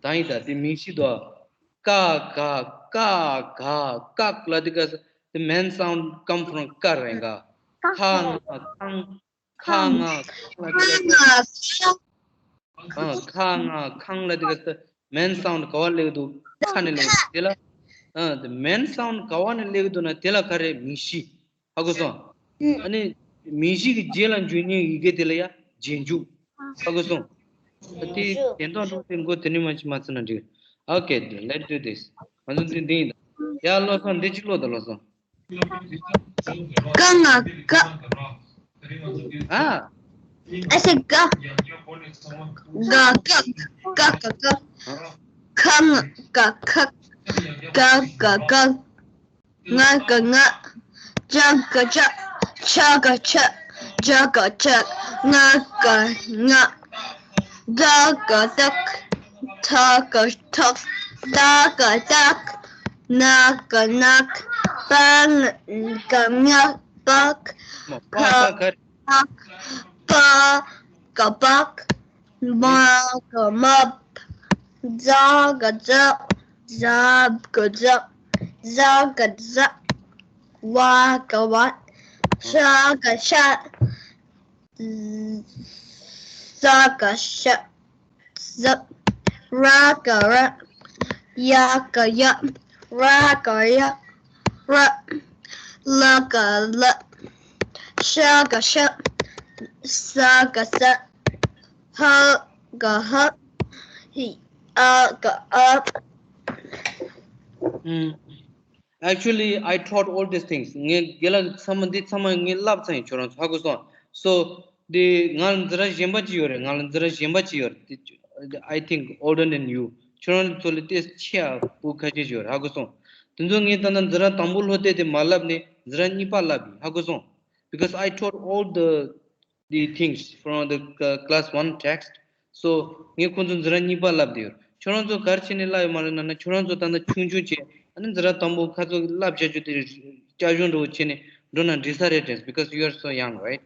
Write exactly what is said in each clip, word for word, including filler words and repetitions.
ད་ཡིན་ད་དེ་མིང་གཞི་དོ། ཀ་ག་ཀ་ག་ཀ་ལ་དེ་ག་the main sound come from ཀ་རེད་ག་ཁ་ང་ཁང་ཁ་ང་ཁང་ལ་དེ་ག་ཨ་ཁ་ང་ཁང་ལ་དེ་ག་main sound ག་བ་སླེབས་འདུག་ཁ་ནས་སླེབས་འདུག་དེ་ལ་ཨ་the main sound ག་བ་ནས་སླེབས་འདུག་ན་དེ་ལ་ག་རེ་མིང་གཞི། ཧ་གོ་སོང་། ཨ་ནི་མིང་གཞི་གི་རྗེས་ལ་འཇུག་མཁན་ཡི་གེ་དེ་ལ་ཡ་རྗེས་འཇུག་ཧ་གོ་སོང་། ཨ་དེ་དེ་འདྲ་འགྲོ་དེ་མགོ་དེ་ནས་མ་ཅི་མ་ཚུད་ན་འགྲིག Okay, let's do this. ང་ཚོ་འདི་འདི་ཡིན་ད། ཡ་བློ་བཟང་འདི་ཅི་བློ་ད་བློ་བཟང་། ཀ་ང་ཀ་ཨ། I said ཀ་ཀ་ཀ་ཀ་ཀ་ཀ་ཁ་ང་ཀ་ཁ་ཀ་ཀ་ཀ་ང་ག་ང་། ཅ་ག་ཅག་ཆ་ག་ཆག་ཇ་ག་ཇག་ང་ག་ང་། ད་ག་དག་ཐ་ག་ཐག་ད་ག་དག་ན་ག་ནག་པ་ང་ག་ང་པག་ཁ་ཁ་ཁ་ཁག་པ་ག་པག་མ་ག་མབ་ཛ་ག་ཛག་ཟ་ག་ཟག་ཟ་ག་ཟག་ཝ་ག་ཝག་ཤ་ག་ཤག་ཟ་ག་ཤག་ཟག་ར་ག་རག་ཡ་ག་ཡག་ར་ག་ཡག་རག་ལ་ག་ལག་ཤ་ག་ཤག་ས་ག་སག་ཧ་ག་ཧག་ཨ་ག་ཨག་ཨུམ། Actually, I taught all these things. ངས་རྒན་ལགས་ཚང་མ་འདི་ཚང་མ་ངས་བསླབས་ཚར་ཡིན་ཁྱོད་རང་ཚོ་ཧ་གོ་སོང་། So, འདི་ང་ལ་འཛིན་གྲྭ་གཞན་པ་ཅིག་ཡོད་རེད། ང་ལ་འཛིན་གྲྭ་གཞན་པ་ཅིག་ཡོད་རེད། I think older than you. ཁྱོད་རང་ཚོ་ལས་ཏོག་ཙམ་ཆེ་བ་ཁ་ཤས་ཅིག་ཡོད་རེད། ཧ་གོ་སོང་། དེ་ཚོ་ངས་ད་ལྟ་འཛིན་གྲྭ་དང་པོ་སློབ་དེབ་དེ་མ་བསླབས་ནས་འཛིན་གྲྭ་གཉིས་པ་བསླབས་ཡིན། ཧ་གོ་སོང་། Because I taught all the the things from the uh, class one text. So ངས་ཁོང་ཚོ་འཛིན་གྲྭ་གཉིས་པ་བསླབས་བསྡད་ཡོད། ཁྱོད་རང་ཚོ་ག་རེ་བྱས་ནས་བསླབས་ཡོད་མ་རེད་ན་ན། ཁྱོད་རང་ཚོ་ད་ལྟ་ཆུང་ཆུང་བྱས། ཨ་ནི་འཛིན་གྲྭ་དང་པོ་ཁ་ཚོ་བསླབ་བྱ་རྒྱུ་དེ་སྐྱབས་གཞུང་འགྲོ་བྱས་ནས་འགྲོ་ན་འགྲིག་ས་རེད་དྲན། Because you are so young, right?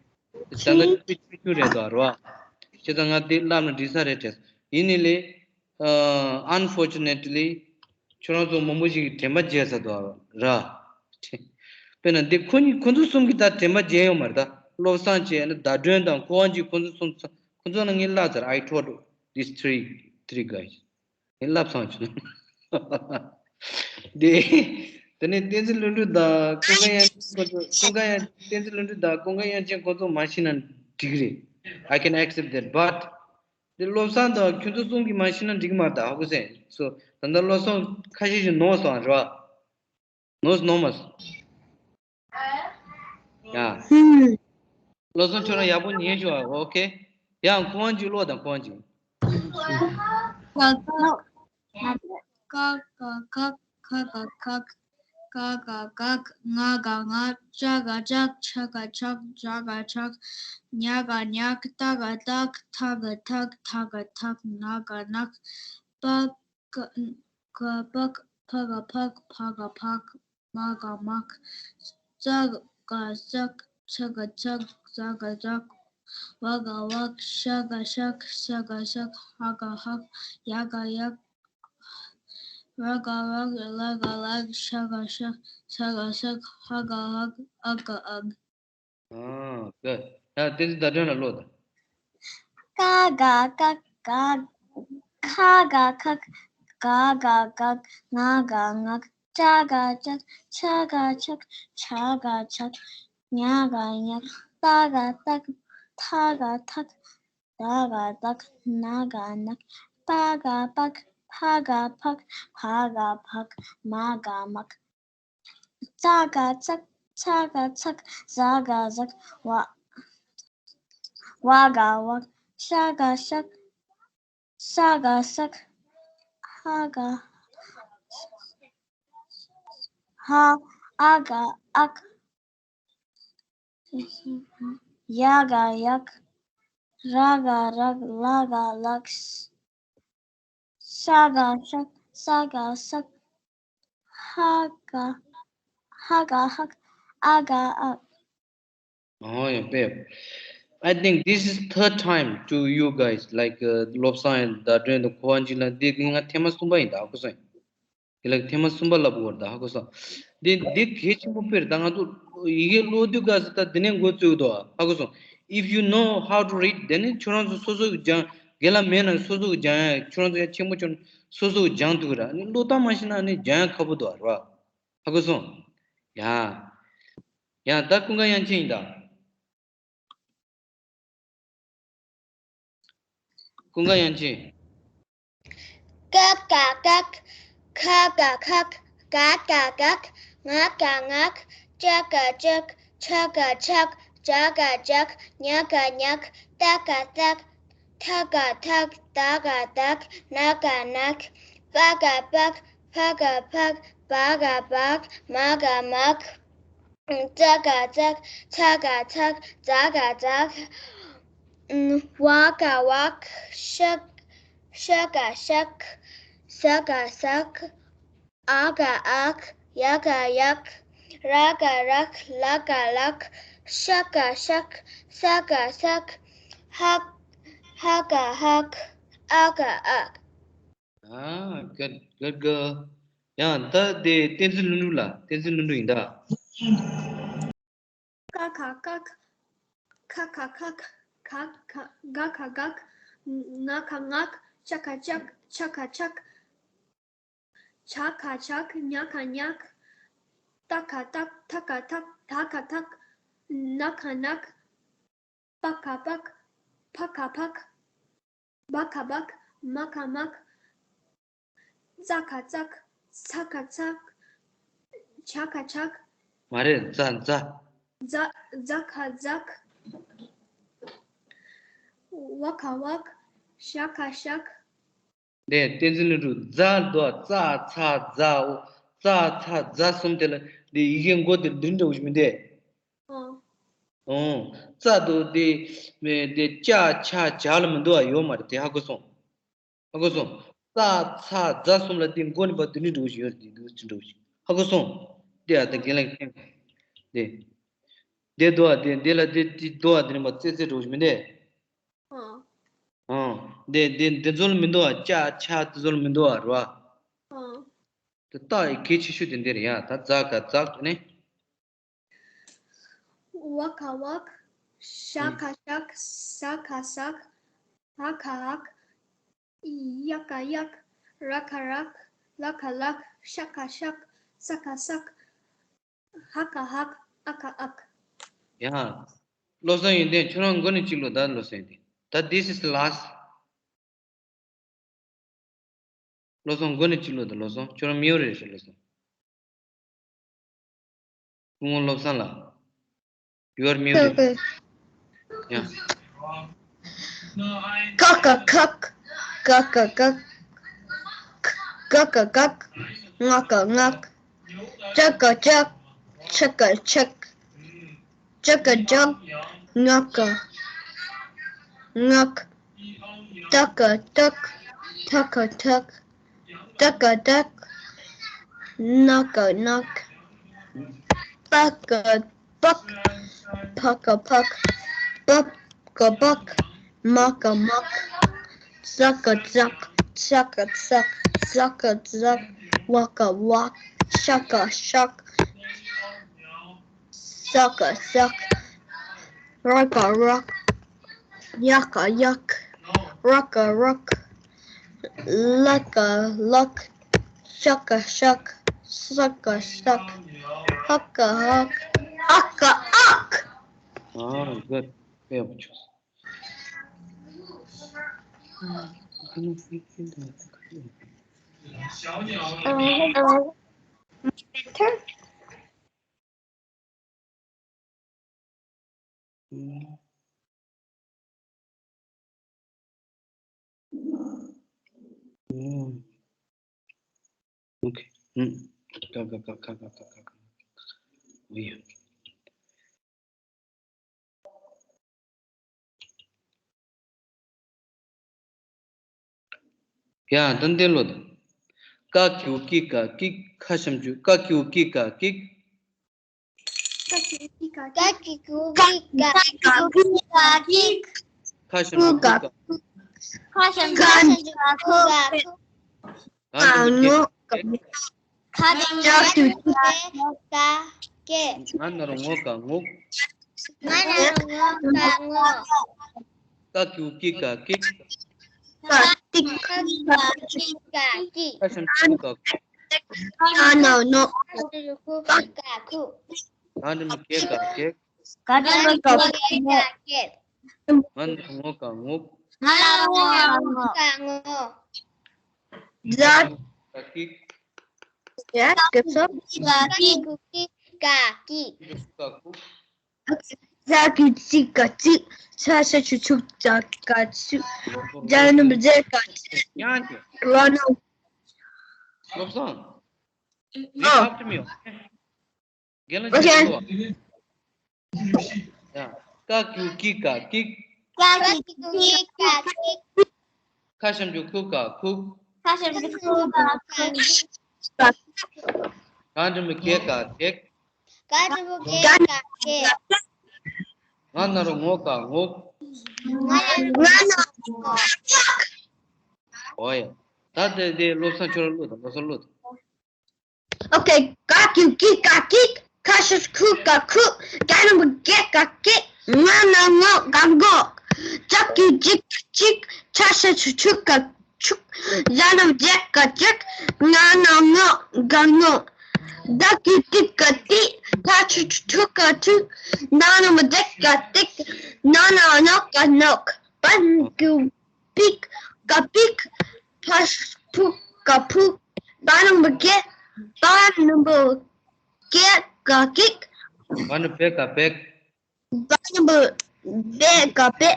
ད་ལྟ་ཆུང་ཆུང་རེད་དོ་རོ། བྱས་ཙང་ང་དེ་བསླབ་ན་འགྲིག་ས་རེད་དྲན། ཡིན་ནི་ལས། Unfortunately, ཁྱོད་རང་ཚོ་མང་པོ་ཞིག་གིས་དྲན་པ་བརྗེད་ཚར་འདུག་ར། དཔེར་ན་འདི་ཁོ་གཉིས་ཁོ་ཚོ་གསུམ་གྱིས་ད་དྲན་པ་བརྗེད་ཡོད་མ་རེད་ད། བློ་བཟང་བྱས་ནས་ཟླ་སྒྲོན་དང་ཁོ་བ་གཉིས། ཁོ་ཚོ་གསུམ་ཁོ་ཚོ་ལ་ངས་བསླབས་ཚར། I taught these three three guys. ངས་བསླབས་ཚར་བྱུང་། དེ་དེ་ནས་བསྟན་འཛིན་ལྷུན་གྲུབ་དང་ཀུན་དགའ་དབྱངས་ཅན་ཁོ་ཚོ། ཀུན་དགའ་དབྱངས། བསྟན་འཛིན་ལྷུན་གྲུབ་དང་ཀུན་དགའ་དབྱངས་ཅན་ཁོ་ཚོ་མ་ཤི་ན་འགྲིག་རེད། I can accept that, but དེ་བློ་བཟང་དང་ཁྱོད་ཚོ་གསུམ་གྱིས་མ་ཤེས་ན་འགྲིག་མ་རེད་ད། ཧ་གོ་སོང་། སོ་ད་ལྟ་བློ་བཟང་ཁ་ཤས་ཤིག་ནོར་སོང་རེད་བ། ནོར་སོང་ནོར་མ་སོང་། ཡ། ཧུམ། བློ་བཟང་ཁྱོད་རང་ཡག་པོ་ཉན་ཤོག་ཨོ་ཁེ། ཡང་ཁོ་རང་གཅིག་ཀློག་དང་ཁོ་རང་གཅིག་ཀ་ཀ་ཀ་ཀ་ཀ་ཁ་ག་ཁག་ཁ་ག་ཁག་ཀ་ག་ཁག་ང་ག་ང་། ཅ་ག་ཅག་ཆ་ག་ཆག་ཇ་ག་ཇག་ཉ་ག་ཉག་ཏ་ག་ཏག་ཐ་ག་ཐག་ཐ་ག་ཐག་ན་ག་ནག་པ་ག་ག་པག་ཕ་ག་ཕག་ཕ་ག་ཕག་མ་ག་མག་ཙ་ག་ཙག་ཚ་ག་ཚག་ཛ་ག་ཛག་ཝ་ག་ཝག་ཤ་ག་ཤག་ས་ག་སག་ཧ་ག་ཧག་ཡ་ག་ཡག་ར་ག་རག་ལ་ག་ལག་ཤ་ག་ཤག་ས་ག་སག་ཧ་ག་ཧག་ཨ་ག་ཨག་ཨ་ག་ཡ་དེ་ཚོ་བརྡ་དོན་ལ་ཀློག་དང་། ཀ་ག་ཀ་ག་ཁ་ག་ཁག་ག་ག་གག་ང་ག་ངག་ཅ་ག་ཅག་ཆ་ག་ཆག་ཇ་ག་ཇག་ཉ་ག་ཉག་ཏ་ག་ཏག་ཐ་ག་ཐག་ད་ག་དག་ན་ག་ནག་པ་ག་པག་ཕ་ག་ཕག་ཕ་ག་ཕག་མ་ག་མག་ཙ་ག་ཙག་ཚ་ག་ཚག་ཛ་ག་ཛག་ཝ་ཝ་ག་ཝག་ཤ་ག་ཤག་ས་ག་སག་ཧ་ག་ཧ་ཨ་ག་ཨག་ཡ་ག་ཡག་ར་ག་རག་ལ་ག་ལག་ཤ་ག་ཤག་ས་ག་སག་ཧ་ག་ཧ་ག་ཧག་ཨ་ག་ཨག་ཨོ་ཡ་དཔེ། I think this is third time to you guys, like, uh, བློ་བཟང་ཡང་ཟླ་སྒྲོན་དང་གོ་བ་འཇིག་ལ་འདི་ང་ཐེངས་མ་གསུམ་པ་ཡིན་ད་ཧ་གོ་སོང་། དེ་ལ་ཐེངས་མ་གསུམ་པ་ལབ་དགོས་ད་ཧ་གོ་སོང་། འདི་འདི་གལ་ཆེན་པོ་དཔེར་ད་ང་ཚོ་ཡི་གེ་ཀློག་དུས་སྐབས་སུ་ད་འདི་ནས་འགོ་བཙུགས་འདུག་ཧ་གོ་སོང་། If you know how to read, དེ་ནི་ཁྱོད་རང་ཚོ་སོ་སོ་གི་སྦྱང་། རྒན་ལགས་མེད་ན་སོ་སོ་གི་སྦྱང་ཡ། ཁྱོད་རང་ཚོ་ཡ་ཆེན་པོ་ཁྱོད་སོ་སོ་གི་སྦྱང་ཐུབ་ཀྱི་ར། ནི་ཀློག་སྟངས་མ་ཤེས་ན་ནི་སྦྱང་ཡ་ཁག་པོ་འདུག་ར། ཧ་གོ་སོང་། ཡ། ཡ་ད་ཀུན་དགའ་དབྱངས་ཅན་ཡིན་ད། ཀུན་དགའ་དབྱངས་ཅན། ཀ་ཀ་ཀག་ཁ་ཀ་ཁག་ག་ཀ་གག་ང་ཀ་ངག་ཅ་ཀ་ཅག་ཆ་ཀ་ཆག་ཇ་ཀ་ཇག་ཉ་ཀ་ཉག་ཏ་ཀ་ཏག་ཐ་ཀ་ཐག་ད་ག་དག་ན་ག་ནག་པ་ག་པག་ཕ་ག་ཕག་བ་ག་བག་མ་ག་མག་ཙ་ག་ཙག་ཚ་ག་ཚག་ཛ་ག་ཛག་ཝ་ག་ཝག་ཤ་ཤ་ག་ཤག་ཟ་ག་ཟག་ཨ་ག་ཨག་ཡ་ག་ཡག་ར་ག་རག་ལ་ག་ལག་ཤ་ག་ཤག་ས་ག་སག་ཧ་ཧ་ག་ཧག་ཨ་ག་ཨག Ah, good, good girl. ཡང་ད་དེ་བསྟན་འཛིན་ལྷུན་གྲུབ་ལ། བསྟན་འཛིན་ལྷུན་གྲུབ་ཡིན་ད། ཀ་ཁ་ཀག་ཁ་ཁ་ཁག་ག་ཁ་ག་ཁ་གག་ང་ཁ་ངག་ཅ་ཁ་ཅག་ཆ་ཁ་ཆག་ཇ་ཁ་ཇག་ཉ་ཁ་ཉག་ཏ་ཁ་ཏག་ཐ་ཁ་ཐག་ད་ཁ་དག་ན་ཁ་ནག་པ་ཁ་པག་ཕ་ཁ་ཕག་བ་ཁ་བག་མ་ཁ་མག་ཙ་ཁ་ཙག་ཚ་ཁ་ཚག་ཇ་ཁ་ཇག་མ་རེད། ཛ་ཛ། ཛ་ཛ་ཁ་ཛག་ཝ་ཁ་ཝག་ཤ་ཁ་ཤག་དེ་བསྟན་འཛིན་ལྷུན་གྲུབ་ཛ་འདུག་ཙ་ཚ་ཛ། འོ། ཙ་ཚ་ཛ་གསུམ་དེ་ལ་དེ་ཡི་གེ་མགོ་དེ་འདི་འདྲ་བོ་ཞིག་མི་འདུག་ཨོ། ཨོ། ཙ་འདུག་དེ་མེ་དེ་ཅ་ཆ་ཇ་ལ་མི་འདུག་ཨ། ཡོད་མ་རེད་དེ། ཧ་གོ་སོང་། ཧ་གོ་སོང་། ཙ་ཚ་ཛ་གསུམ་ལ་དེ་མགོ་ནས་ཕར་འདི་འདྲ་བོ་ཞིག་ཡོད་རེད་དེ། འདི་འདྲ་བོ་ཞིག་ཧ་གོ་སོང་། དེ་ཨ་ད་རྒན་ལགས་ཀྱིས་དེ་དེ་འདུག་ཨ། དེ་དེ་ལ་དེ་དེ་འདུག་ཨ། དེ་ནས་ཕར་ཙེ་ཙེ་འདྲ་བོ་ཞིག་མི་འདུག་ཨང་། ཨང་། འདི་འདི་འདི་ཚོ་ལ་མི་འདུག་ཨ། ཅ་ཆ་དེ་ཚོ་ལ་མི་འདུག་ཨ། རེད་བ། ཨང་། དེ་རྟགས་གལ་ཆེ་ཤོས་དེ་འདི་རེད་ཡ། ད་ཛ་ག་ཛག་དེ་ནས། ཝ་ག་ཝག་ཤ་ཨང་། ག་ཤག་ཟ་ག་ཟག་ཧ་ག་ཧག་ཡ་ག་ཡག་ར་ག་རག་ལ་ག་ལག་ཤ་ག་ཤག་ས་ག་སག་ཧ་ག་ཧག་ཨ་ག་ཨག་ཡ། བློ་བཟང་ཡོན་ཏན། ཁྱོད་རང་མགོ་ནས་གཅིག་ལོ་ད། བློ་བཟང་ཡོན་ཏན། ད་this is last. བློ་བཟང་མགོ་ནས་གཅིག་ལོ་ད། བློ་བཟང་ཁྱོད་རང་mute རེད་ཤག་བློ་བཟང་། སྐུ་ངོ་བློ་བཟང་ལགས། You are muted. ཡ། ཀ་ཀ་ཁག་ཀ་ཀ་ཀག་ག་ཀ་གག་ང་ཀ་ངག་ཅ་ཀ་ཅག་ཆ་ཀ་ཆག་ཅ་ཀ་ཅག་ང་ཀ་ངག་ཏ་ཀ་ཏག་ཐ་ཀ་ཐག་ཏ་ཀ་ཏག་ན་ཀ་ནག་པ་ཀ་པག་ཕ་ཀ་ཕག་པ་ཀ་པག་མ་ཀ་མག་ཙ་ཀ་ཙག་ཚ་ཀ་ཚག་ཛ་ཀ་ཛག་ཝ་ཀ་ཝག་ཤ་ཀ་ཤག་ས་ཀ་སག་ར་ཀ་རག་ཡ་ཀ་ཡག་ར་ཀ་རག་ལ་ཀ་ལག་ཤ་ཀ་ཤག་ས་ཀ་སག་ཧ་ཀ་ཧག་ཨ་ཀ་ཨག Ah, good. Very good. Okay. ཡ། ད་འདི་ལོ་ད། ཀ་ཀྱུ་ཀི་ཀ་ཀིག་ཁ་ཤམ་ཆུ་ཀ་ཀྱུ་ཀི་ཀ་ཀིག་ཀ་གི་གུ་གི་ག་གི་གུ་གི་ག་གི། ཁ་ཞབས་ཀྱུ་ཁུ་ག་ཁུ། ཁ་ཞབས་ཀྱུ་ཁུ་ག་ཁུ། ང་ནོ། ཁ་ཞབས་ཀྱུ་ཁ་གི། ང་ན་རོ་ངོ་ག་ངོ་། ང་ན་རོ་ངོ་ག་ངོ་། ཀ་གི་གུ་གི་ག་གི། ཀ་གི་གུ་གི་ག་གི། ཁ་ཞབས་ཀྱུ་ཁུ་ག་ཁུ། ང་ན་རོ་ནོ། ཁ་ཞབས་ཀྱུ་ཁུ་ག་ཁུ། ག་འགྲེང་བུ་གེ་ག་གེག། ག་འགྲེང་བུ་གེ་ག་གེག། ང་ན་རོ་ངོ་ག་ངོ་། ང་ན་རོ་ངོ་ག་ངོ་། ཛ། ག་གི། ཡ་གི་སོ། ཀ་གི་གུ་གི་ག་གི། ཀ་གི་གུ་གི་ག་གི། ཛ་གི་གུ་ཙི་ག་ཙི། ཆ་ཞབས་ཀྱུ་ཆུ་ཙ་ག་ཆུ། ཛ་ན་རོ་ཛེ་ག་ཛེ། ཡང་ཅི། ར་ན། བློ་བཟང་། You talk to me, okay? རྒན་ལགས་ཅིག་ལོ། ཡ། ཀ་གི་གུ་གི་ག་གིག། ཀ་གི་གུ་གི་ག་གིག། ཁ་ཞབས་ཀྱུ་ཁུ་ག་ཁུག། ཁ་ཞབས་ཀྱུ་ཁུ་ག་ཁུག། ག་འགྲེང་བུ་གེ་ག་གེག། ག་འགྲེང་བུ་གེ་ག་གེག། ང་ན་རོ་ངོ་ག་ངོག། ང་ན་རོ་ངོ་ག་ངོག། ཨོ་ཡ། ད་དེ་དེ་བློ་བཟང་ཁྱོད་རང་ཀློག་དང་། བློ་བཟང་ཀློག་དང་། ཨོ་ཁེ། ཀ་གི་གུ་གི་ག་གིག། ཁ་ཞབས་ཀྱུ་ཁུ་ག་ཁུ། ག་འགྲེང་བུ་གེ་ག་གེག། ང་ན་རོ་ངོ་ག་ངོག། ཙ་གི་གུ་ཙི་ག་ཙིག། ཆ་ཞབས་ཀྱུ་ཆུ་ག་ཆུག། ཛ་ན་རོ་ཛེ་ག་ཛེག། ང་ན་རོ་ངོ་ག་ངོག། ད་གི་ཏི་ག་ཏིག། ཐ་ཆུ་ཆུ་ཐུ་ག་ཐུག། ན་ན་རོ་མ་ཏི་ག་ཏིག། ན་ན་རོ་ནོ་ག་ནོག། པ་གི་པིག་ག་པིག། ཕ་ཕུ་ག་ཕུག། པ་ན་མ་གེ། པ་ན་མ་གེ་ག་གེག། པ་ན་མ་བེ་ག་བེག། བ་ན་མ་བེ་ག་བེ།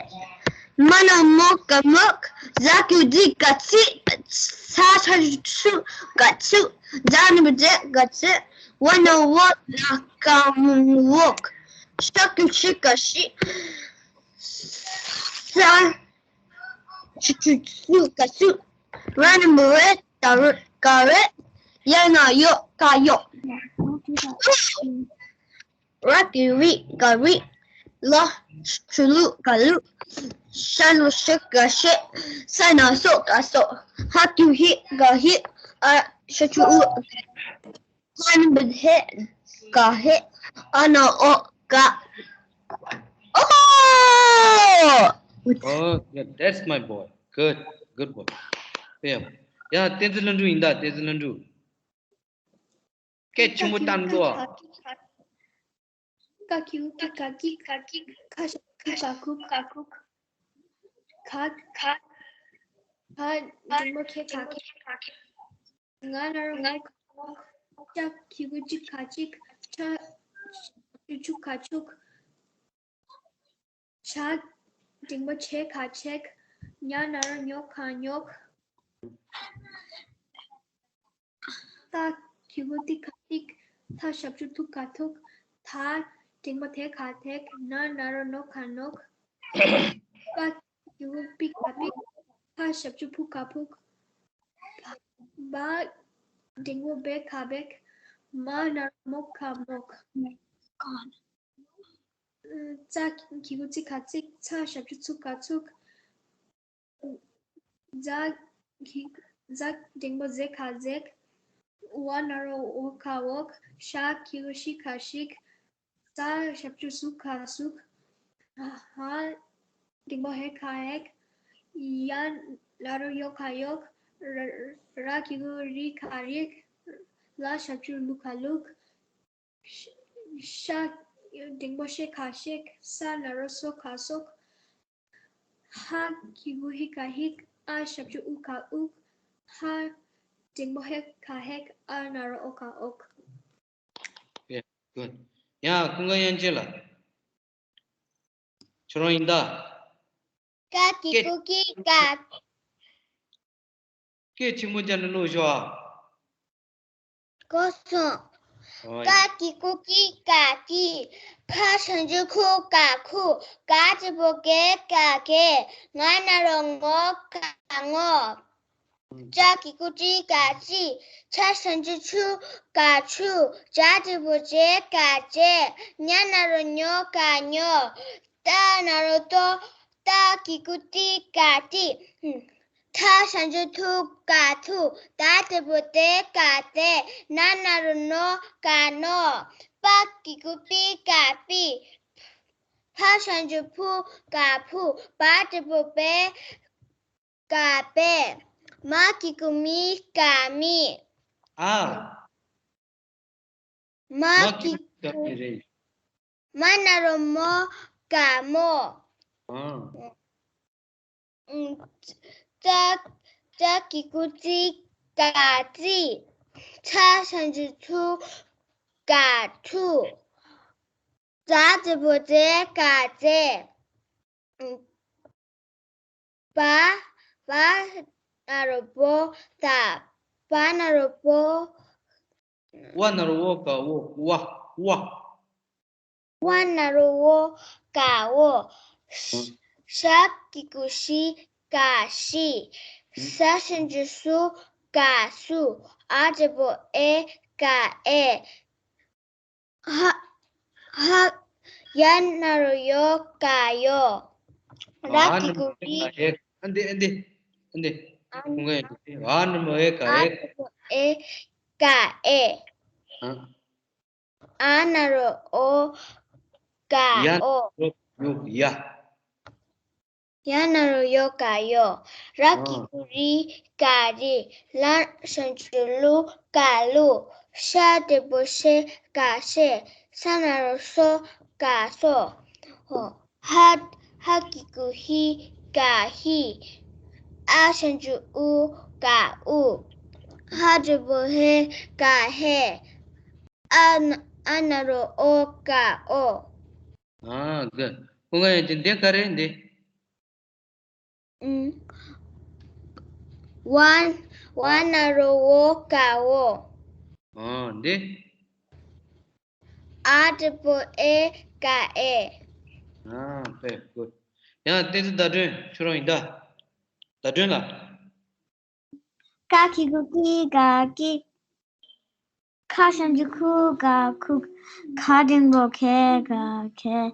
མ་ན་རོ་མོ་ག་མོག། ཛ་གི་གུ་ཛི་ག་ཛི། ཚ་ཆ་ཆུ་ཆུ་ག་ཆུག། ཛ་ན་རོ་མ་ཛེ་ག་ཛེག། ཝ་ན་རོ་ཝོ་ག་བོག། ཤ་གི་གུ་ཤི་ག་ཤིག། ས་ཆུ་ཆུ་སུ་ག་སུག། ར་ན་རོ་མ་རེ་ག་རེག། ཡ་ན་རོ་ཡོ་ག་ཡོག། ར་གི་རུ་རི་ག་རི། ལ་ཞབས་ཀྱུ་ལུ་ག་ལུག། ཤ་ན་རོ་ཤི་ག་ཤིག། ས་ན་རོ་སོ་ག་སོག། ཧ་གི་གུ་ཧི་ག་ཧིག། ཨ་ཞབས་ཀྱུ་ཨུ། ཧ་ན་རོ་མ་ཧེ་ག་ཧེག། ཨ་ན་རོ་ཨོ་ག་ཨོ། Oh, yeah, that's my boy. Good, good boy. Yeah, yeah, བསྟན་འཛིན་ལྷུན་གྲུབ་ཡིན་ད། བསྟན་འཛིན་ལྷུན་གྲུབ། སྐད་ཆེན་པོ་བཏང་འགྲོ། ཀ་གི་གུ་གི་ག་གི་ག་གི། ཁ་ཞབས་ཀྱུ་ཁུ་ག་ཁུག། ག་ཁུག། ག་ག་ག་འགྲེང་བུ་གེ་ག་གེག། ང་ན་རོ་ངོ་ག་ངོག། ཅ་གི་གུ་ཅི་ག་ཅིག། ཆ་ཆུ་ཆུ་ག་ཆུག། ཆ་འགྲེང་བུ་ཆེ་ག་ཆེག། ཉ་ན་རོ་ཉོ་ག་ཉོག། ཏ་གི་གུ་ཏི་ག་ཏིག། ཐ་ཞབས་ཀྱུ་ཐུ་ག་ཐུག། ཐ་འགྲེང་བུ་ཐེ་ག་ཐེག། ན་ན་རོ་ནོ་ག་ནོག། པ་གི་གུ་པི་ག་པིག། ཕ་ཞབས་ཀྱུ་ཕུ་ག་ཕུག། བ་འགྲེང་བུ་བེ་ག་བེག། མ་ན་རོ་མོ་ག་མོག། ཙ་གི་གུ་ཙི་ག་ཙིག། ཚ་ཞབས་ཀྱུ་ཚུ་ག་ཚུག། ཛ་གི་ཛ་འགྲེང་བུ་ཛེ་ག་ཛེག། ཝ་ན་རོ་ཝོ་ག་ཝོག། ཤ་གི་གུ་ཤི་ག་ཤིག། ས་ཞབས་ཀྱུ་སུ་ག་སུག། ཧ་འགྲེང་བུ་ཧེ་ག་ཧེག། ཡ་ན་རོ་ཡོ་ག་ཡོག། ར་གི་གུ་རི་ག་རིག། ལ་ཞབས་ཀྱུ་ལུ་ག་ལུག། ཤ་འགྲེང་བུ་ཤེ་ག་ཤེག། ས་ན་རོ་སོ་ག་སོག། ཧ་གི་གུ་ཧི་ག་ཧིག། ཨ་ཞབས་ཀྱུ་ཨུ་ག་ཨུག། ཧ་འགྲེང་བུ་ཧེ་ག་ཧེག། ཨ་ན་རོ་ཨོ་ག་ཨོག། Yeah, good. ཡ་ཀུན་དགའ་དབྱངས་ཅན་ལགས། ཁྱོད་རང་ཡིན་ད། ཀ་གི་གུ་གི་ག། སྐད་ཆེན་པོ་བརྒྱབ་ནས་ཀློག་ཤོག་ཨ། གོ་སོང་། ཨོ་ཡ། ཀ་གི་གུ་གི་ག་གི། ཁ་ཞབས་ཀྱུ་ཁུ་ག་ཁུག། ག་འགྲེང་བུ་གེ་ག་གེག། ང་ན་རོ་ངོ་ག་ངོག། ཅ་གི་གུ་ཅི་ག་ཅི། ཆ་ཞབས་ཀྱུ་ཆུ་ག་ཆུ། ཇ་འགྲེང་བུ་ཇེ་ག་ཇེ། ཉ་ན་རོ་ཉོ་ག་ཉོ། ཏ་ན་རོ་ཏོ། ཏ་གི་གུ་ཏི་ག་ཏི། ཐ་ཞབས་ཀྱུ་ཐུ་ག་ཐུ། ད་འགྲེང་བུ་དེ་ག་དེ། ན་ན་རོ་ནོ་ག་ནོ། པ་གི་གུ་པི་ག་པི། ཕ་ཞབས་ཀྱུ་ཕུ་ག་ཕུ། པ་འགྲེང་བུ་པེ་ག་པེ། མ་གི་གུ་མི་ག་མི། ཨ། མ་མ་གི་གི་གུ་ག་མི་རེད། མ་ན་རོ་མོ་ག་མོ། ཨ། ཙ་ཙ་གི་གུ་ཙི་ག་ཙི། ཚ་ཞབས་ཀྱུ་ཚུ་ག་ཚུ། ཛ་འགྲེང་བུ་ཛེ་ག་ཛེ། བ་བ་ན་རོ་བོ་ད། བ་ན་རོ་བོ། བ་ན་རོ་བོ་ག་བོ་བ་བ། བ་ན་རོ་བོ་ག་བོ། ཤ་གི་གུ་ཤི་ག་ཤི། ས་ཞབས་ཀྱུ་སུ་ག་སུ། ཨ་འགྲེང་བུ་ཨེ་ག་ཨེ། ཧ་ཧ། ཡ་ན་རོ་ཡོ་ག་ཡོ། ར་གི་གུ་རི། ཨ་འདི་ཨ་འདི་ཨ་འདི། ཨ་ཁོང་ག་ཡ་འདི་ཨ་ན་མོ་ཨེ་ག་ཨ་ཨེ། ཨ་ན་རོ་ཨོ་ག་ཡ་ཨོ། ཡོ་ཡ། ཡ་ན་རོ་ཡོ་ག་ཡོ། ར་གི་གུ་རི་ག་རི། ལ་ཞབས་ཀྱུ་ལུ་ག་ལུ། ཤ་འགྲེང་བུ་ཤེ་ག་ཤེ། ས་ན་རོ་སོ་ག་སོ། ཧ་ཧ་གི་གུ་ཧི་ག་ཧི། ཨ་ཞབས་ཀྱུ་ཨུ་ག་ཨུ། ཧ་འགྲེང་བུ་ཧེ་ག་ཧེ། ཨ་ན་ཨ་ན་རོ་ཨོ་ག་ཨོ། ཨ་གི། ཁོང་ག་ཡ་འདི་འདི་ག་རེ་འདི། ཨུམ། བ་བ་ན་རོ་བོ་ག་བོ། ཨ་འདི། ཨ་འགྲེང་བུ་ཨེ་ག་ཨེ། ཨ་དཔེ་གོ། ཡང་ཏེ་ཙི་བརྡ་སྤྲོད་ཁྱོད་རང་ཡིན་ད། བརྡ་སྤྲོད་ལ། ཀ་གི་གུ་ཀི་ག་ཀིག། ཁ་ཞབས་ཀྱུ་ཁུ་ག་ཁུག། ཁ་འགྲེང་བུ་ཁེ་ག་ཁེག།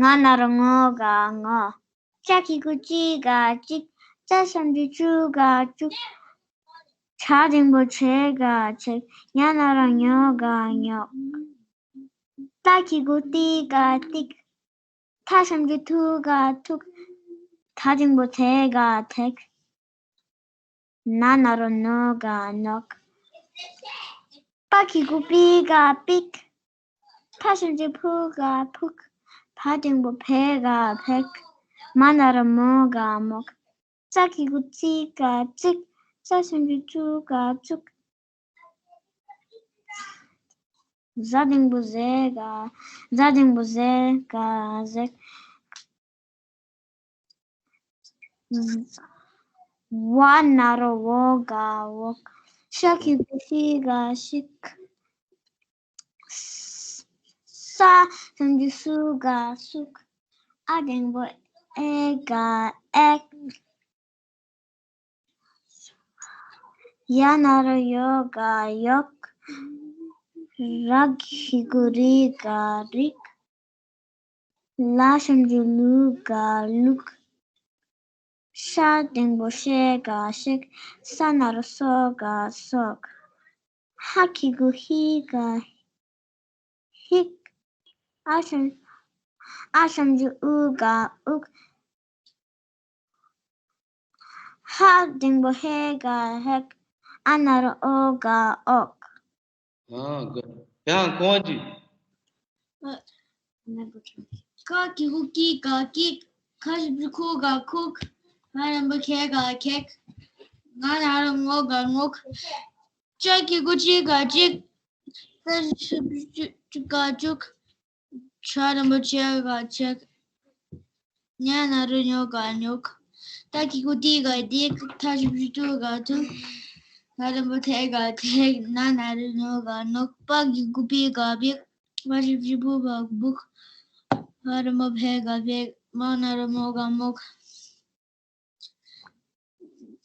ང་ན་རོ་ངོ་ག་ངོག། ཅ་གི་གུ་ཅི་ག་ཅིག། ཙ་ཞབས་ཀྱུ་ཅུ་ག་ཅུག། ཆ་འགྲེང་བུ་ཆེ་ག་ཆེག། ཉ་ན་རོ་ཉོ་ག་ཉོག། ཏ་གི་གུ་ཏི་ག་ཏིག། ཐ་ཞབས་ཀྱུ་ཐུ་ག་ཐུག། ཐ་འགྲེང་བུ་ཐེ་ག་ཐེག། ན་ན་རོ་ནོ་ག་ནོག། པ་གི་གུ་པི་ག་པིག། ཕ་ཞབས་ཀྱུ་ཕུ་ག་ཕུག། ཕ་འགྲེང་བུ་ཕེ་ག་ཕེག། མ་ན་རོ་མོ་ག་མོག། ཙ་གི་གུ་ཙི་ག་ཙིག། ཙ་ཞབས་ཀྱུ་ཙུ་ག་ཙུག། ཛ་འགྲེང་བུ་ཟེ་ག་ཛ་འགྲེང་བུ་ཟེ་ག་ཟེག། བ་ན་རོ་བོ་ག་བོག། ཤ་གི་གུ་ཤི་ག་ཤིག། ས་ཞབས་ཀྱུ་སུ་ག་སུག། ཨ་འགྲེང་བུ་ཨེ་ག་ཨེག། ཡ་ན་རོ་ཡོ་ག་ཡོག། ར་གི་གུ་རི་ག་རིག། ལ་ཞབས་ཀྱུ་ལུ་ག་ལུག། ཤ་འགྲེང་བུ་ཤེ་ག་ཤེག། ས་ན་རོ་སོ་ག་སོག། ཧ་གི་གུ་ཧི་ག་ཧིག། ཨ་ཞབས་ཨ་ཞབས་ཀྱུ་ཨུ་ག་ཨུག། ཧ་འགྲེང་བུ་ཧེ་ག་ཧེག། ཨ་ན་རོ་ཨོ་ག་ཨོག། ཨ་གི། ཡང་གོང་ཅི། ཀ་གི་གུ་ཀི་ག་ཀིག། ཁ་ཞབས་ཀྱུ་ཁུ་ག་ཁུག། ང་འགྲེང་བུ་ཁེ་ག་ཁེག། ང་ན་རོ་ངོ་ག་ངོག། ཅ་གི་གུ་ཅི་ག་ཅིག། ཙ་ཞབས་ཀྱུ་ཅུ་ག་ཅུག། ཆ་འགྲེང་བུ་ཆེ་ག་ཆེག། ཉ་ན་རོ་ཉོ་ག་ཉོག། ཏ་གི་གུ་ཏི་ག་ཏིག། ཐ་ཞབས་ཀྱུ་ཐུ་ག་ཐུག། ན་འགྲེང་བུ་ཐེ་ག་ཐེག། ན་ན་རོ་ནོ་ག་ནོག། པ་གི་གུ་པི་ག་པིག། བ་ཞབས་ཀྱུ་བུ་ག་བུག། བ་འགྲེང་བུ་བེ་ག་བེག། མ་ན་རོ་མོ་ག་མོག།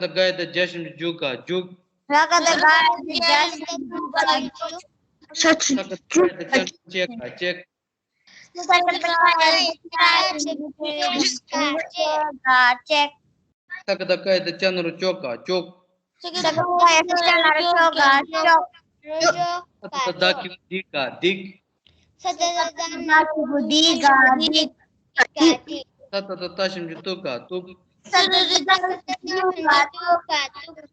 ད་ག་ཡ་བཏགས་གྱ་ཞབས་ཀྱུ་གྱུ་ག་གྱུག། ར་ག་བཏགས་རྒ་ཡ་བཏགས་རྒྱ་ཞབས་ཀྱུ་རྒྱུ་ག་རྒྱུག། ཤ་ཆུ་ས་ག་ད་ག་ཡ་བཏགས་ཅ་ག་ཅེག། ས་ག་ད་ག་ཡ་བཏགས་ཅ་ཡ་བཏགས་ཅ་ག་ཅེག། ས་ག་ད་ག་ཡ་བཏགས་ཅ་ན་རོ་ཅོ་ག་ཅོག། ས་ག་ད་ག་ཡ་བཏགས་ཅ་ན་རོ་ཅོ་ག་ཅོག། ས་ད་བཏགས་གི་གུ་དི་ག་དིག། ས་ད་བཏགས་གི་གུ་དི་ག་དིག། ས་ད་བཏགས་ཏ་ཞབས་ཀྱུ་ཏུ་ག་ཏུག། ས་ད་བཏགས་ཏ་ཞབས་ཀྱུ་ཏུ་ག་ཏུག།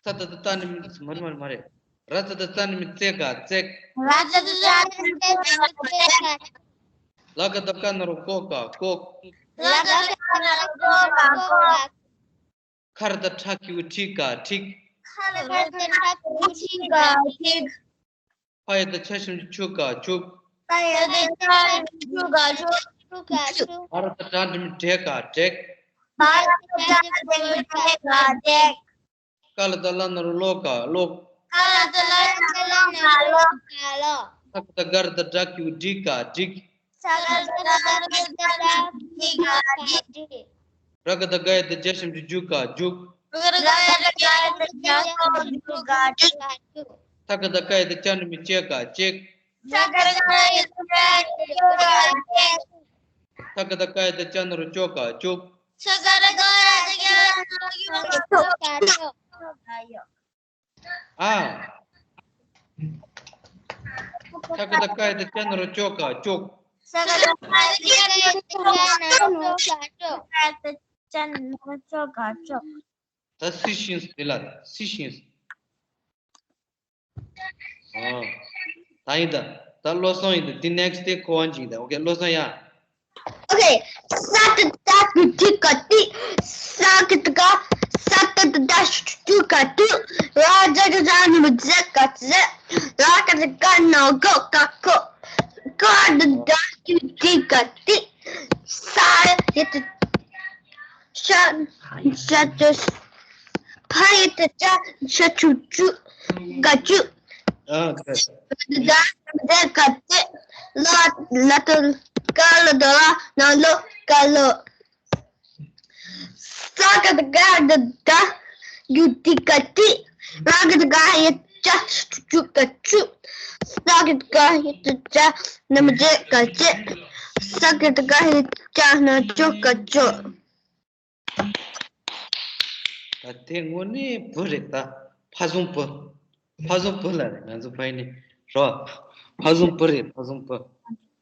ས་ད་བཏགས་ཏ་ནི་མི་མ་རེད་མ་རེད་མ་རེད། ར་ད་བཏགས་རྩ་ནི་མི་རྩེ་ག་རྩེག། ར་ད་བཏགས་རྩ་ནི་མི་རྩེ་ག་རྩེག། ལ་ག་བཏགས་ཀ་ན་རོ་ཀོ་ག་ཀོག། ལ་ག་བཏགས་ཀ་ན་རོ་ཀོ་ག་ཀོག། ཁ་ར་བཏགས་ཁྲ་གི་གུ་ཁྲི་ག་ཁྲིག། ཁ་ར་བཏགས་ཁྲ་གི་གུ་ཁྲི་ག་ཁྲིག། ཕ་ཡ་བཏགས་ཕྱ་ཞབས་ཀྱུ་ཕྱུ་ག་ཕྱུག། ཕ་ཡ་བཏགས་ཕྱ་ཞབས་ཀྱུ་ཕྱུ་ག་ཕྱུག། ཕ་ར་བཏགས་བྲ་འགྲེང་བུ་བྲེ་ག་བྲེག། ཕ་ར་བཏགས་བྲ་འགྲེང་བུ་བྲེ་ག་བྲེག། ཀ་ལ་བཏགས་ཀླ་ན་རོ་ཀློ་ག་ཀློག། ཀ་ལ་བཏགས་ཀླ་ན་རོ་ཀློ་ག་ཀློག། ས་ག་བཏགས་ག་ར་བཏགས་གྲ་གི་གུ་གྲི་ག་གྲིག། ས་ག་བཏགས་ག་ར་བཏགས་གྲ་གི་གུ་གྲི་ག་གྲིག། ར་ག་བཏགས་རྒ་ཡ་བཏགས་རྒྱ་ཞབས་ཀྱུ་རྒྱུ་ག་རྒྱུག། ར་ག་བཏགས་རྒ་ཡ་བཏགས་རྒྱ་ཞབས་ཀྱུ་རྒྱུ་ག་རྒྱུག། ཐ་ག་བཏགས་ཐ་ཡ་བཏགས་ཅ་འགྲེང་བུ་ཅེ་ག་ཅེག། ཐ་ག་བཏགས་ཐ་ཡ་བཏགས་ཅ་འགྲེང་བུ་ཅེ་ག་ཅེག། ཐ་ག་བཏགས་ཀ་ཡ་བཏགས་ཀྱ་ན་རོ་ཀྱོ་ག་ཀྱོག། ཐ་ག་བཏགས་ཀ་ཡ་བཏགས་ཀྱ་ན་རོ་ཀྱོ་ག་ཀྱོག། ཨ། ཐ་ག་བཏགས་ཀ་ཡ་བཏགས་ཀྱ་ན་རོ་ཀྱོ་ག་ཀྱོག། ཐ་ག་བཏགས་ཀ་ཡ་བཏགས་ཀྱ་ན་རོ་ཀྱོ་ག་ཀྱོག། ད་སི་ཤིན་སི་དེ་ལ་སི་ཤིན་སི། ཨོ། ད་ཡིན་ད། ད་བློ་བཟང་ཡིན་ད། འདི་next day ཁོ་བ་ཅིག་ཡིན་ད། ཨོ་ཁེ། བློ་བཟང་ཡ། ཨོ་ཁེ། ས་ཏ་བཏགས་ཏུ་ཏི་ག་ཏི། ས་ག་བཏགས་ག་ས་ཏ་བཏགས་ཏུ་ཏུ་ག་ཏུ། ར་ཛ་ག་ཛ་ན་རོ་ཛེ་ག་ཛེ། ར་ག་བཏགས་རྒ་ན་རོ་རྒོ་ག་རྒོག། ཀ་ཏ་བཏགས་ཀྱུ་ཏི་ག་ཏི། ས་ཡ་བཏགས་ཤ་ཤ་ཏ་ཕ་ཡ་བཏགས་ཕྱ་ཤ་ཆུ་ཆུ་ག་ཆུ། ཨ། ད་ད་ག་ཏེ། ལ་ལ་བཏགས་ཀ་ལ་བཏགས་ལ་ན་ལོ་ཀ་ལོ། ས་ག་བཏགས་སྒ་བཏགས་སྒ་གྱུ་ཏི་ག་ཏི། ར་ག་བཏགས་རྒ་ཡ་བཏགས་རྒྱ་ཞབས་ཀྱུ་རྒྱུ་ག་རྒྱུ། ས་ག་བཏགས་སྒ་ཡ་བཏགས་སྒྲ་ན་རོ་སྒྲེ་ག་སྒྲེ། ས་ག་བཏགས་སྒ་ཡ་བཏགས་སྒྲ་ན་རོ་སྒྲོ་ག་སྒྲོ། ད་དེ་དངོས་གནས་བུ་རེད་ད། ཕ་བཟང་བུ། ཕ་བཟང་བུ་ལ་རེད། ང་ཚོ་ཕ་ཡུལ་ནས་ རོ། ཕ་བཟུང་བུ་རེད། ཕ་བཟུང་བུ།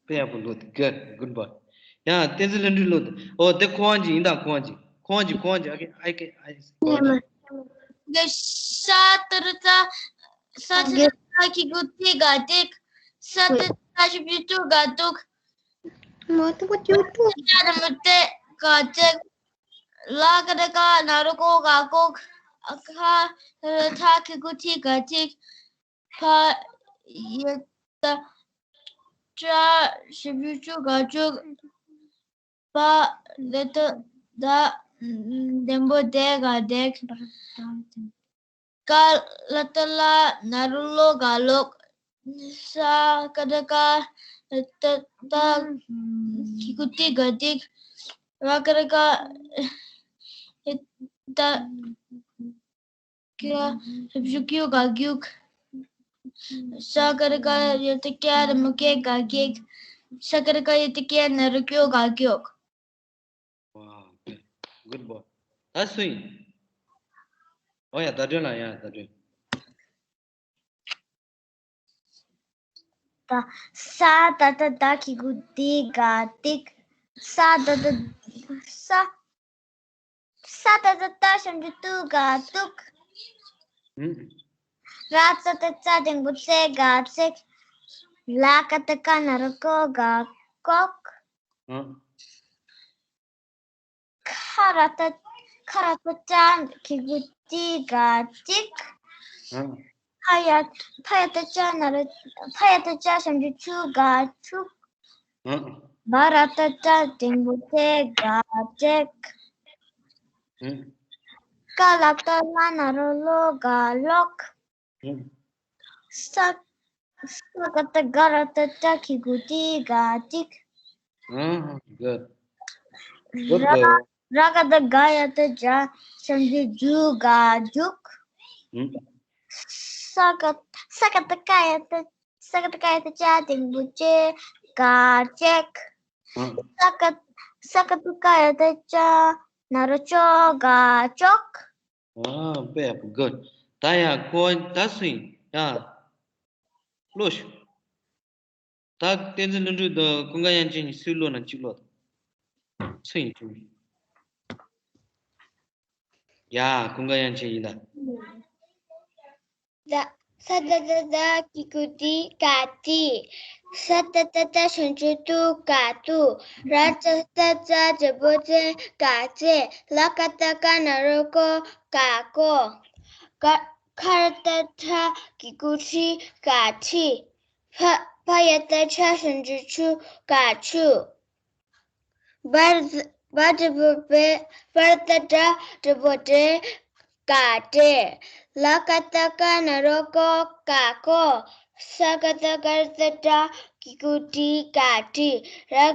དཔེ་ཡག་པོ་འདུག་དེ། good, good boy. ཡ། བསྟན་འཛིན་ལྷུན་གྲུབ་ལོ། ཨོ་དེ་ཁོ་དབང་ཅིག་ཡིན་ད། ཁོ་དབང་ཅིག་ཁོ་དབང་ཅིག་ཁོ་དབང་ཅིག I can, I can, I, ཁོ་དབང་ཅིག་གི་ཤ་ཏི་རི་ཙ། ས་ཏི་ཏི་ཏ་གི་གུ་ཏི་ག་ཏིག་ས་ཏི་ཏི་ཏ་ཞབས་ཀྱུ་ཏུ་ག་ཏུག་མ་ཏུ་ག་ཏུ་ཏུ། ཡ་ར་མུ་ཏེ་ག་ཏེག་ལ་ཀ་ཏ་ཀ་ན་རོ་ཀོ་ག་ཀོག་ཁ་ཐ་གི་གུ་ཐི་ག་ཐིག་ཕ་ཡ་ཏ་ཏྲ་ཞབས་ཀྱུ་ཅུ་ག་ཅུག་པ་ལ་ཏ་ད་ལྡེམ་པོ་དེ་ག་དེག་ཀ་ལ་ཏ་ལ་ན་རོ་ལོ་ག་ལོག་ས་ཀ་ཏ་ཀ་ཏ་ཏ་གི་གུ་ཏི་ག་ཏིག་ར་ཀ་ཏ་ཀ་ཡ་ཏ་ཀ་ཞབས་ཀྱུ་ག་གྱུག་ས་ཀ་ཏ་ཀ་ཡ་ཏ་ཀྱ་ར་མུ་ཀེ་ག་ཀེག་ས་ཀ་ཏ་ཀ་ཡ་ཏ་ཀྱ་ན་རོ་ཀྱོ་ག་ཀྱོག Wow, good, good boy. ད་སུ་ཡིན། ཨོ་ཡ། ཟླ་སྒྲོན་ལ། ཡ། ཟླ་སྒྲོན། ད་ས་ཏ་ཏ་ཏ་གི་གུ་ཏི་ག་ཏིག་ས་ཏ་ཏ་ས། ས་ཏ་ཏ་ཏ་ཞབས་ཀྱུ་ཏུ་ག་ཏུག་ཧུམ། ར་ཙ་ཏ་ཙ་ལྡེམ་པོ་ཙེ་ག་ཙེག་ལ་ཀ་ཏ་ཀ་ན་རོ་ཀོ་ག་ཀོག་ཧུམ། ཁ་ར་ཏ་ཁ་ར་ཏ་ཅ་གི་གུ་ཏི་ག་ཏིག་ཧུམ། ཕ་ཡ་ཕ་ཡ་ཏ་ཅ་ན་རོ་ཕ་ཡ་ཏ་ཅ་ཞབས་ཀྱུ་ཅུ་ག་ཅུག་ཧུམ། བ་ར་ཏ་ཏྲ་ལྡེམ་པོ་ཏྲེ་ག་ཏྲེག་ཧུམ། ཀ་ལ་ཏ་ལ་ན་རོ་ལོ་ག་ལོག་ཧུམ། ས་ས་ཀ་ཏ་ག་ར་ཏ་ཏྲ་གི་གུ་ཏི་ག་ཏིག་ཧུམ། Good. Good ར girl. ར་ཀ་ཏ་ག་ཡ་ཏ་ཇ་ཞབས་ཀྱུ་ཇུ་ག་ཇུག་ཧུམ། ས་ཀ་ས་ཀ་ཏ་ཀ་ཡ་ཏ་ས་ཀ་ཏ་ཀ་ཡ་ཏ་ཅ་ལྡེམ་པོ་ཅེ་ག་ཅེག་ཧུམ། ས་ཀ་ས་ཀ་ཏ་ཀ་ཡ་ཏ་ཅ་ན་རོ་ཅོ་ག་ཅོག་ཨ། དཔེ་ཡག་པོ། Good. ད་ཡ་ཁོ་ད་སུ་ཡིན། ཡ། ཀློག་ཤོག་ད་བསྟན་འཛིན་ལྷུན་གྲུབ་དང་ཀུན་དགའ་དབྱངས་ཅན་གཉིས་སུའི་ཀློག་ན་གཅིག་ཀློག་དང་། སུ་ཡིན་གཅིག་ཡ། ཀུན་དགའ་དབྱངས་ཅན་ཡིན་ད། ད་ས་ཏ་ཏ་ཏ་གི་གུ་ཏི་ག་ཏི། ས་ཏ་ཏ་ཏ་ཞབས་ཀྱུ་ཏུ་ག་ཏུ། ར་ཙ་ཏ་ཙ་ལྡེམ་པོ་ཙེ་ག་ཙེ། ལ་ཀ་ཏ་ཀ་ན་རོ་ཀོ་ག་ཀོ། ག་ཁ་ར་ཏ་ཁྲ་གི་གུ་ཁྲི་ག་ཁྲི། ཕ་ཕ་ཡ་ཏ་ཕྱ་ཞབས་ཀྱུ་ཕྱུ་ག་ཕྱུ། བ་ར་བ་ལྡེམ་པོ་བེ་བ་ར་ཏ་བྲ་ལྡེམ་པོ་བྲེ་ག་བྲེ། ལ་ཀ་ཏ་ཀ་ན་རོ་ཀོ་ག་ཀོ། ས་ཀ་ཏ་ཀ་ར་ཏ་ཀྲ་གི་གུ་ཀྲི་ག་ཀྲི། ར་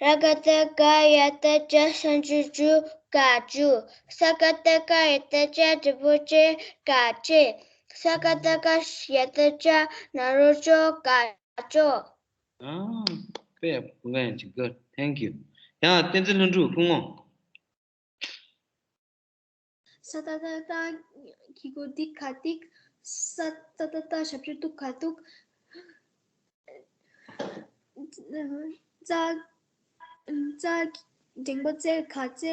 ར་ཀ་ཏ་ཀ་ཡ་ཏ་ཅ་ཞབས་ཀྱུ་ཅུ་ག་ཅུ། ས་ཀ་ཏ་ཀ་ཡ་ཏ་ཅ་ལྡེམ་པོ་ཅེ་ག་ཅེ། ས་ཀ་ཏ་ཀ་ཡ་ཏ་ཅ་ན་རོ་ཅོ་ག་ཅོ། ཨ། དཔེ་ཡག་པོ། ཀུན་དགའ་དབྱངས་ཅན། Good. Thank you. ཡང་བསྟན་འཛིན་ལྷུན་གྲུབ། སྐུ་ངོ། ས་ཏ་ཏ་ཏ་གི་གུ་ཏི་ག་ཏིག། ས་ཏ་ཏ་ཏ་ཞབས་ཀྱུ་ཏུ་ག་ཏུག། ཙ་ཙ་འགྲེང་བུ་ཙེ་ག་ཙེ།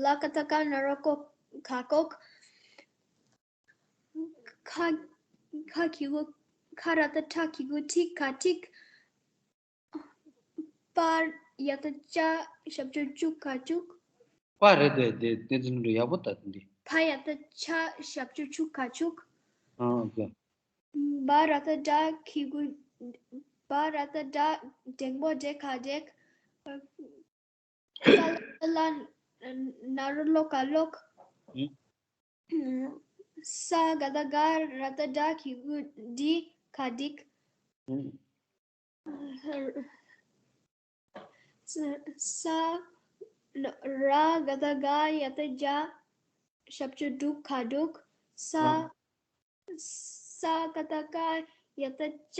ལ་ཀ་ཏ་ཀ་ན་རོ་ཀོ་ག་ཀོག། ཁ་ཁ་གི་གུ་ཁ་ར་ཏ་ཁྲ་གི་གུ་ཁྲི་ག་ཁྲིག། པ་ཡ་ཏ་ཅ་ཞབས་ཀྱུ་ཅུ་ག་ཅུག། པ་རེད་དེ། དེ་དེ་ཚོ་འདྲ་ཡག་པོ་ལྟ་འདི། ཕ་ཡ་ཏ་ཆ་ཞབས་ཀྱུ་ཆུ་ག་ཆུག། ཨ། ཨོ་ཁེ། བ་ར་ཏ་བྲ་གི་གུ་བ་ར་ཏ་བྲ་འགྲེང་བུ་འགྲེ་ག་འགྲེག། ས་ལ་ཏ་ལ་ན་རོ་ལོ་ག་ལོག། ཨུ། ས་ག་ཏ་ག་ར་ཏ་གྲ་གི་གུ་གྲི་ག་གྲིག། ཨུ། ས་ས་ར་ག་ཏ་ག་ཡ་ཏ་གྱ་ཞབས་ཀྱུ་གྲུག་ག་གྲུག། ས། ཨུ། ས་ཀ་ཏ་ཀ་ཡ་ཏ་ཅ་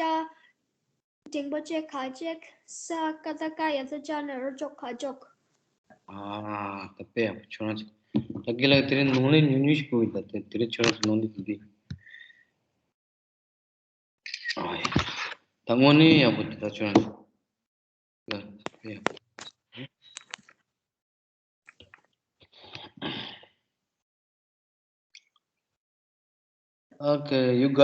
འགྲེང་བུ་ཅེ་ག་ཅེག། ས་ཀ་ཏ་ཀ་ཡ་ཏ་ཅ་ན་རོ་ཅོ་ག་ཅོག། ཨ། ད་དཔེ་ཡག་པོ། ཁྱོད་རང་ཚོ་ད་དགེ་ལགས་དེ་རིང་ནོར་ལན་ཉུང་ཉུང་ཞིག་གོ་ཡི། ད་དེ་དེ་རིང་ཁྱོད་རང་ཚོ་ནོར་ལན་དེ་འདི། ཨ་ཡ། ད་དངོས་གནས་ཡག་པོ་འདུག་ད་ཁྱོད་རང་ཚོ། ལ་ཡ། Okay, you